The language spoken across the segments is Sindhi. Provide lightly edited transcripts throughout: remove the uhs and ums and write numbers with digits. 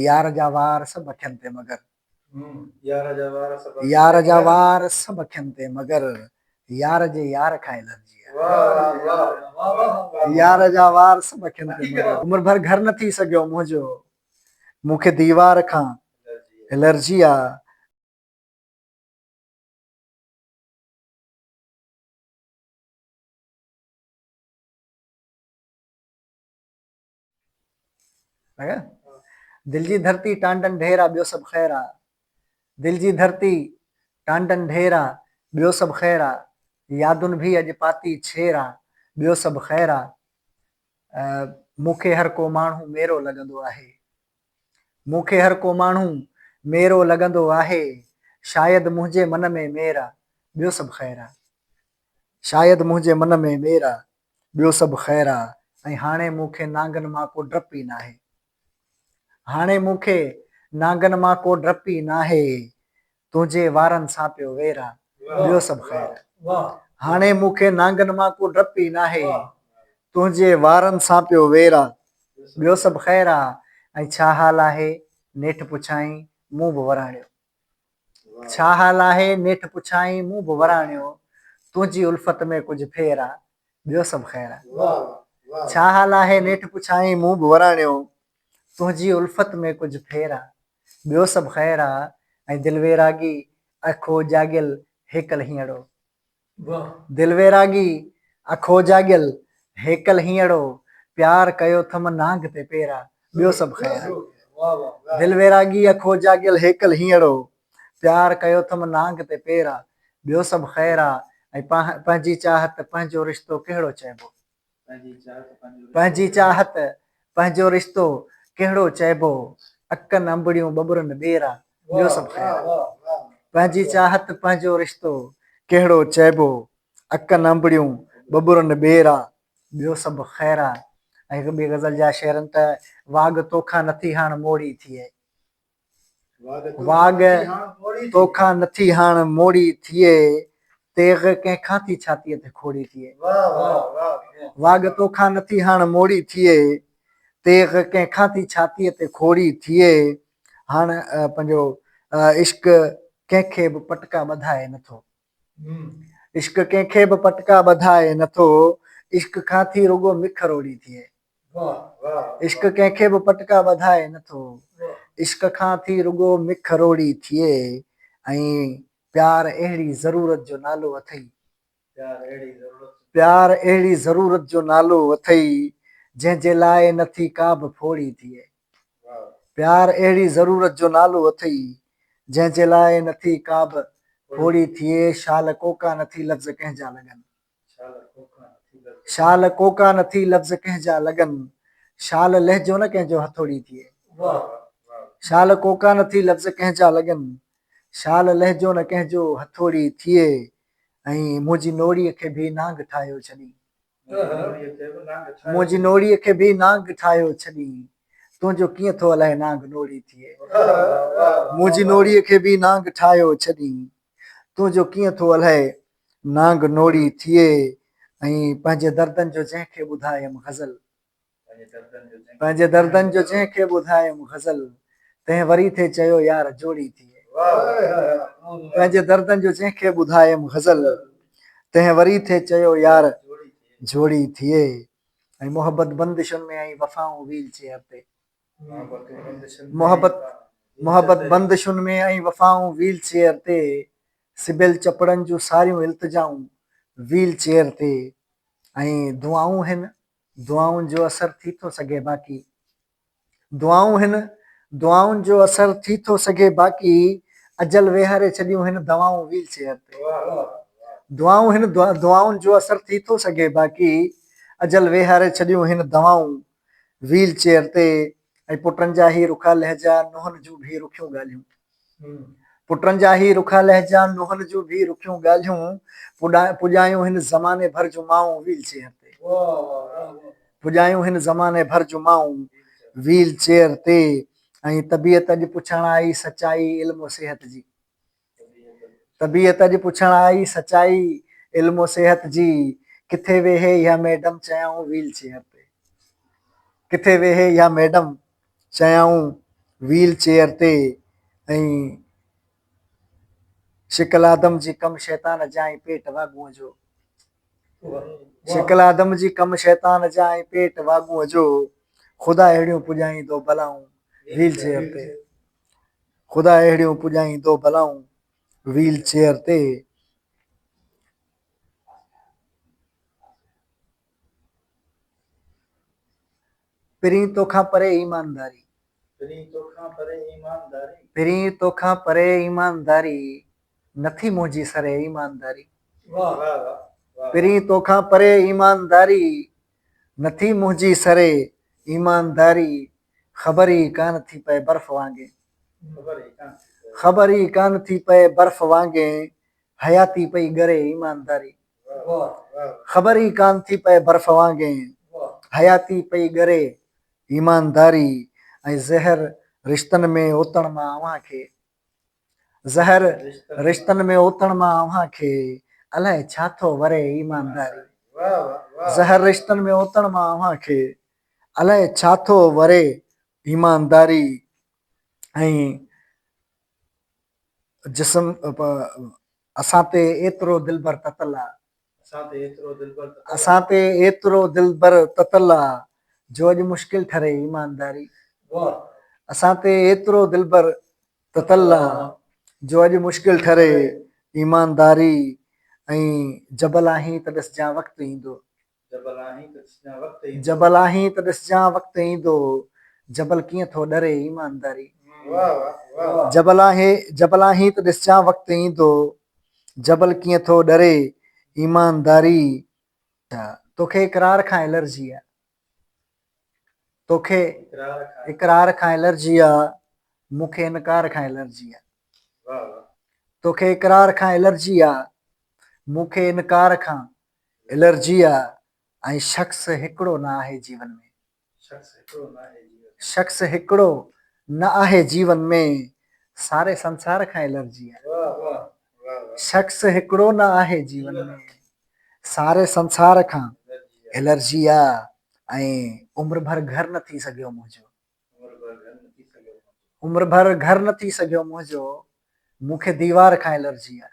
يار جا وار سڀ اکين تي مگر. يار جا وار سڀ يار جا وار سڀ اکين تي مگر يار جي يار کان الرجي آ. يار جا وار سڀ اکين تي مگر. عمر ڀر گهر نه ٿي سگهيو منهنجو مون کي ديوار کان الرجي آ. دل جي ڌرتي ٽانڊن ڍير آ ٻيو سڀ خير آ دل جي ڌرتي ٽانڊن ڍير آ ٻيو سڀ خير آ يادن ڀي اڄ پاتي ڇير آ ٻيو سڀ خير آ مون کي هر ڪو ماڻهو ميرو لڳندو آهي مون کي هر ڪو ماڻهو ميرو لڳندو آهي شايد منهنجي من ۾ مير آ ٻيو سڀ خير آ شايد منهنجي من ۾ مير آ ٻيو سڀ خير آ ۽ هاڻي مون کي نانگن مان ڪو ڊپ ئي ناهي. هاڻي مون کي نانگن مان ڪو ڊپ ئي ناهي. تنهنجي وارن سان پيو وير آ، ٻيو سڀ خير آ. هاڻي مون کي نانگن مان ڪو ڊپ ئي ناهي. تنهنجي وارن سان پيو وير آ، ٻيو سڀ خير آ ۽ ڇا حال آهي؟ نيٺ پڇائين، مون به وراڻيو. ڇا حال آهي؟ نيٺ پڇائين، مون به وراڻيو، تنهنجي الفت ۾ ڪجهه ڦير آ، ٻيو سڀ خير آ. ڇا حال آهي؟ نيٺ پڇائين، مون به وراڻيو، تنهنجي الفت ۾ ڪجهه ڦير آ، ٻيو سڀ خير آ ۽ دل ويراڳي اکو جاڳيل هيڪل هينئڙو. دل ويراڳي، اکو جاڳيل، هيڪل هينئڙو، پيار ڪيو ٿم نانگ تي پيرا، ٻيو سڀ خير. دل ويراڳي، اکو جاڳيل، هيڪل هينئڙو، پيار ڪيو ٿم نانگ تي پيرا، ٻيو سڀ خير آ ۽ پنهنجي چاهت پنهنجو رشتو ڪهڙو چئبو. پنهنجي چاهت، پنهنجو رشتو، ڪهڙو چئبو، اڪن انبڙيون ٻٻرن ٻير آ، ٻيو سڀ خير آ. پنهنجي چاهت، پنهنجو رشتو، ڪهڙو چئبو، اڪن انبڙيون ٻٻرن ٻير آ، ٻيو سڀ خير آ. ۽ هڪ ٻي غزل جا شعر آهن ته، واڳ توکان نٿي هاڻ موڙي ٿئي. واڳ توکان نٿي هاڻ موڙي ٿئي، تيغ ڪنهن کان ٿي ڇاتيء تي کوڙي ٿئي. واڳ توکان نٿي هاڻ موڙي ٿئي، تيغ ڪنهن کان ٿي ڇاتيء تي کوڙي ٿئي. هاڻ پنهنجو عشق ڪنهن کي به پٽڪا ٻڌائي نٿو. عشق ڪنهن کي به پٽڪا ٻڌائي نٿو، عشق کان ٿي رڳو مک روڙي ٿئي. عشق ڪنهن کي به پٽڪا ٻڌائي نٿو، عشق کان ٿي رڳو مک روڙي ٿئي ۽ پيار اهڙي ضرورت جو نالو اٿئي. پيار اهڙي ضرورت جو نالو اٿئي، جنهن جي لاء نٿي ڪا به ڦوڙي ٿئي. پيار اهڙي ضرورت جو نالو اٿئي، جنهن جي لاء نٿي ڪا به ڦوڙي ٿئي. شال ڪوڪا نٿي لفظ ڪنهن جا لڳن. شال ڪوڪا نه ٿي لفظ ڪنهن جا لڳن، شال لهجو نه ڪنهن جو هٿوڙي ٿئي. شال ڪوڪا نه ٿي لفظ ڪنهن جا لڳن، شال لهجو نه ڪنهن جو هٿوڙي ٿئي. ۽ منهنجي نوڙيء کي ڀي نانگ ٺاهيو ڇڏين. منهنجي نوڙيء کي ڀي نانگ ٺاهيو ڇڏين، تنهنجو ڪيئن ٿو الائي نانگ نوڙي ٿئي. منهنجي نوڙيء کي ڀي نانگ ٺاهيو ڇڏين، تنهنجو ڪيئن ٿو الائي نانگ نوڙي ٿئي ۽ پنهنجي دردن جو جنهن کي ٻڌايم غزل پنهنجي دردن جو جنهن کي ٻڌايم غزل تنهن وري ٿي چيو يار جوڙي ٿئي پنهنجي دردن جو جنهن کي ٻڌايم غزل تنهن وري ٿي چيو يار جوڙي ٿئي ۽ محبت بندشن ۾ ۽ وفائون ويل چيئر تي محبت محبت بندشن ۾ ۽ وفائون ويل چيئر تي سبيل چپڙن جون ساريون التجائون ويل چيئر تي ۽ دعائون هن دعائن جو اثر ٿي ٿو سگهي باقي دعائون هن دعائن جو اثر ٿي ٿو سگهي باقي اجل ويهاري ڇڏيون هن دوائون ويل چيئر تي دعائون هن دعائن جو اثر ٿي ٿو سگهي باقي اجل ويهاري ڇڏيون هن دوائون ويل چيئر تي ۽ پٽن جا هي رکا لهجا نوحن جون ڀي رکيون ڳالهيون پٽن جا هي رکا لهجا نوحن جون ڀي رکيون ڳالهيون پڄايون هن زماني ڀر جون مائون ويل چيئر تي پڄايون هن زماني ڀر جون مائون ويل چيئر تي ۽ طبيعت اڄ پڇڻ آئي سچائي علم و صحت جي طبيعت اڄ پڇڻ آئي سچائي علم و صحت جي ڪٿي ويهي اها ميڊم چيائون ويل چيئر تي ڪٿي ويهي اها ميڊم چيائون ويل چيئر تي ۽ شڪل آدم جي ڪم شيطان جا ۽ پيٽ واڳونء جو. شڪل آدم جي ڪم شيطان جا ۽ پيٽ واڳونء جو. خدا اهڙيون پڄائيندو بلائون ويل چيئر تي. خدا اهڙيون پڄائيندو بلائون ويل چيئر تي. پرين توکان پري ايمانداري. پرين توکان پري ايمانداري. پرين توکان پري ايمانداري. نٿي منهنجي سري ايمانداري. واه واه واه. پرين توکان پري ايمانداري. نٿي منهنجي سري ايمانداري. خبر ئي ڪانه ٿي پئي برف وانگي. خبر ئي ڪانه ٿي پئي برف وانگي. حياتي پئي ڳري ايمانداري. خبر ئي ڪانه ٿي پئي برف وانگي حياتي پئي ڳري ايمانداري ۽ زهر رشتن ۾ اوتڻ مان اوهان کي زهر رشتن ۾ اوتڻ مان اوهان کي الائي ڇا ٿو وري ايمانداري زهر رشتن ۾ اوتڻ مان اوهان کي الائي ڇا ٿو وري ايمانداري ۽ جسم اسان تي ايترو دلبر تتل آ. اسان تي ايترو دلبر تتل آ. اسان تي ايترو دلبر تتل آ جو اڄ مشڪل ٺري ايمانداري. واه. اسان تي ايترو دلبر تتل آ جو اڄ مشڪل ٺري ايمانداري ۽ جبل آهين ته ڏسجان وقت ايندو. جبل آهين ته ڏسجان وقت ايندو. جبل آهين ته ڏسجان وقت ايندو. جبل ڪيئن ٿو ڏري ايمانداري. جبل آهي جبل آهين ته ڏسجان وقت ايندو. جبل ڪيئن ٿو ڏري ايمانداري. توکي اقرار کان الرجي آ. توکي اقرار کان الرجي آ. مون کي انڪار کان الرجي آ. توکي اقرار کان الرجي آ. مون کي انڪار کان الرجي آ ۽ شخص هڪڙو نه آهي جيون ۾. شخص هڪڙو نه آهي جيون ۾، ساري سنسار کان الرجي آ. شخص هڪڙو نه آهي جيون ۾، ساري سنسار کان الرجي آ ۽ عمر ڀر گهر نه ٿي سگهيو منهنجو. عمر ڀر گهر نه ٿي سگهيو منهنجو، مون کي ديوار کان الرجي آ.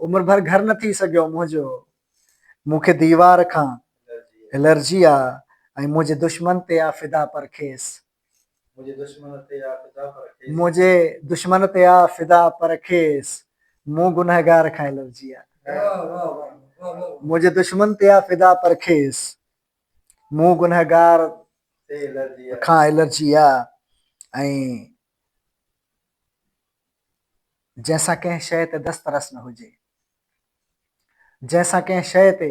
عمر ڀر گهر نه ٿي سگهيو منهنجو، مون کي ديوار کان الرجي آ ۽ منهنجي دشمن تي آ فدا پر کيس. منهنجي دشمن تي آ فدا پر کيس، مون گنهگار کان الرجي آ. منهنجي دشمن تي آ فدا پر کيس، مون گنهگار کان الرجي آ ۽ جنهن سان ڪنهن شيء تي دسترس نه هجي جنهن سان ڪنهن شيء تي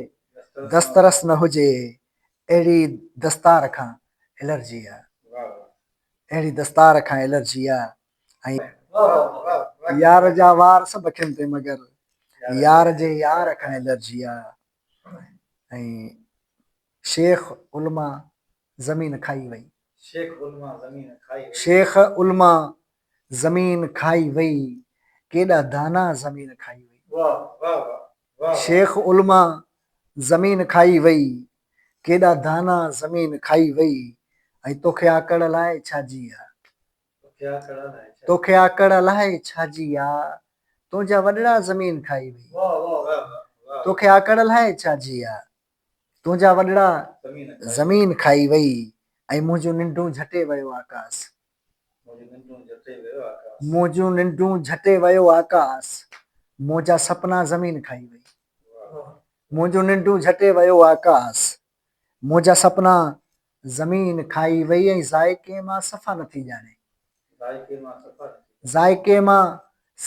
دسترس نه هجي اهڙي دستار کان الرجي آ اهڙي دستار کان الرجي آ ۽ يار جا وار سڀ اکين تي مگر يار جي يار کان الرجي آ ۽ شيخ علماء زمين کائي وئي. شيخ علماء زمين کائي وئي. شيخ علماء زمين کائي وئي. ڪيڏا دانا زمين کائي وئي. شيخ علماء زمين کائي وئي. ڪيڏا دانا زمين کائي وئي ۽ توکي آڪڙ الائي ڇا جي آ. توکي آڪڙ الائي ڇا جي آ، تنهنجا وڏڙا زمين کائي وئي. توکي آڪڙ الائي ڇا جي آ، تنهنجا وڏڙا زمين کائي وئي ۽ منهنجون ننڊون جهٽي ويو آڪاس. منهنجون ننڊون جهٽي ويو آڪاس، منهنجا سپنا زمين کائي وئي. منهنجون ننڊون جهٽي ويو آڪاس، منهنجا سپنا زمين کائي وئي ۽ ذائقي مان صفا نه ٿي ڄاڻي. ذائقي مان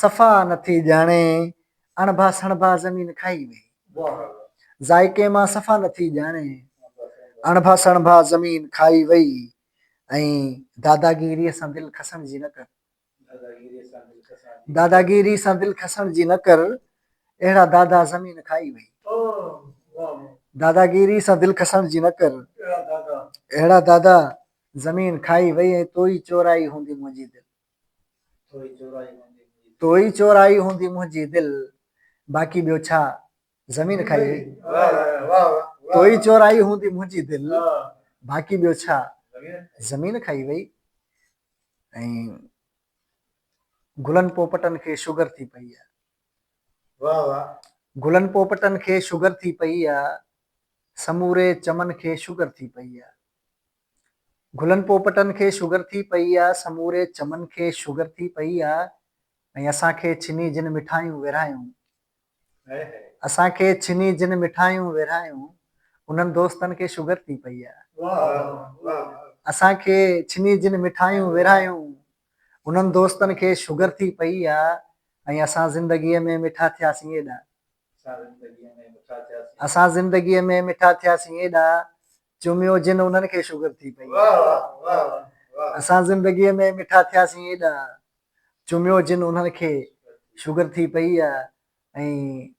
صفا نه ٿي ڄاڻي، اڻڀا سڻڀا زمين کائي وئي. ذائقي مان صفا نه ٿي ڄاڻي، اڻڀا سڻڀا زمين کائي وئي ۽ داداگيريء سان دل کسڻ جي نه ڪر. داداگيري سان دل کسڻ جي نه ڪر، اهڙا دادا زمين کائي وئي. داداگيري سان دل کسڻ جي نه ڪر، اهڙا دادا زمين کائي وئي ۽ تو ئي چورائي هوندي منهنجي دل. تو ئي چورائي هوندي منهنجي دل، باقي ٻيو ڇا زمين کائي وئي. تو ئي چورائي هوندي منهنجي دل، باقي ٻيو ڇا زمين کائي وئي. ۽ گلن پوپٽن کي شگر ٿي پئي آ. واھ واھ. گلن پوپٽن کي شگر ٿي پئي آ، سموري چمن کي شگر ٿي پئي آ. گلن پوپٽن کي شگر ٿي پئي آ، سموري چمن کي شگر ٿي پئي آ ۽ اسان کي ڇني جن مٺايون ورهايون. اسان کي ڇني جن مٺايون ورهايون، انهن دوستن کي شگر ٿي پئي آ. اسان کي ڇني جن مٺايون ورهايون، انهن دوستن کي شگر ٿي پئي آ ۽ اسان زندگيء ۾ مٺا ٿياسين ايڏا. اسان زندگيء ۾ مٺا ٿياسين ايڏا، چميو جن انهن کي شگر ٿي پئي آ. اسان زندگيء ۾ مٺا ٿياسين ايڏا، چميو جن انهن کي شگر ٿي پئي آ ۽.